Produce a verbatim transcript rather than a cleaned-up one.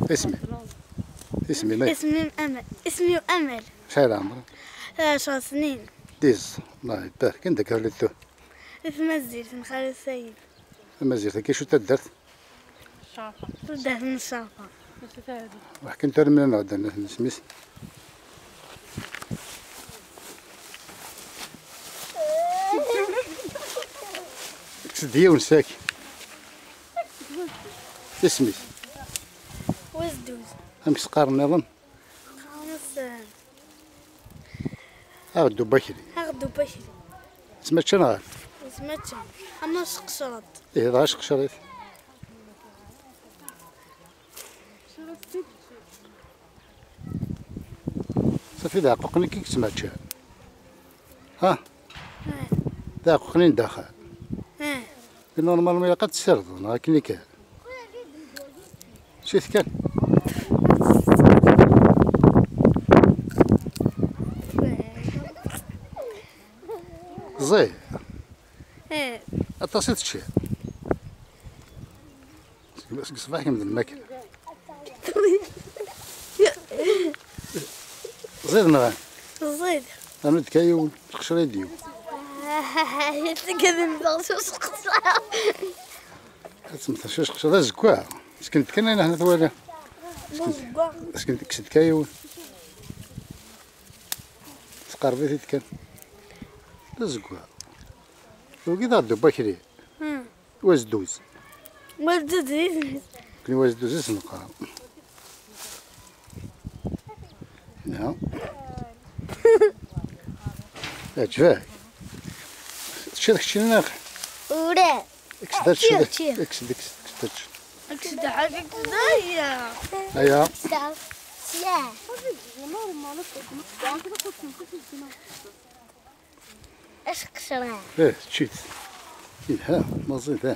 Isem-im? Isem-im? Isem-im Amal. Isem-iw Amal. Acḥal ɛemṛ-im? Ɛecṛa snin. Dix. Allah ibarek. Anda akka tluleḍ? Di tmazirt n Xali Sayid. Tamazirt-agi acu taddart? Ccerfa. Taddart n Ccerfa. Mačči taɛdi. Ḥkimt ara mlaleɣ-d isem-is. Kkes-d yiwen saki. Isem-is? Wazduz. Amek s-qqaren nniḍen? Qqaren-as, eh, Aɣeddu Bakri. Aɣeddu Bakri. Yettmačča neɣ? Yettmačča. Ama sqecreḍ. Ih, dɣa sqecr-it. Safi d aɛquqen-ik i yettmaččan. Ha? Eh. D aɛquqen-in daxel. Eh. Normalement ilaq ad tessirdeḍ, neɣ akken i kan? Ečč-it kan. Ẓid. Eh. Aṭas i teččiḍ. Seg, seg ṣṣbeḥ kemm d lmakla. Ẓid neɣ? Ẓid. Rnu-d kan yiwen, sqecr-iyi-d yiwen. Teggadem daɣ s useqcer. Ad temmteḍ s useqcer, d azeggaɣ. Sken-d kan ayen aḥna twala. Sken-d, sken-d, kkes-d kan yiwen. Tqerreb-it-id kan. D azeggaɣ. Wagi d Aɣeddu Bakri. Hmm. Wazduz. Wazduz i s-neqqar. Nekkni Wazduz i s-neqqar. Na. Iɛǧeb-ak? Teččiḍ keččini neɣ? Ura. Kkes-d ad teččeḍ. Ččiɣ, ččiɣ. Kkes-d, kkes-d, kkes-d ad teččeḍ. Kkes-d ḥaca, kkes-d aya. Aya. Kkes-d. Sya. Acu qesra? Eh, teččiḍ. Yelha, maẓi da.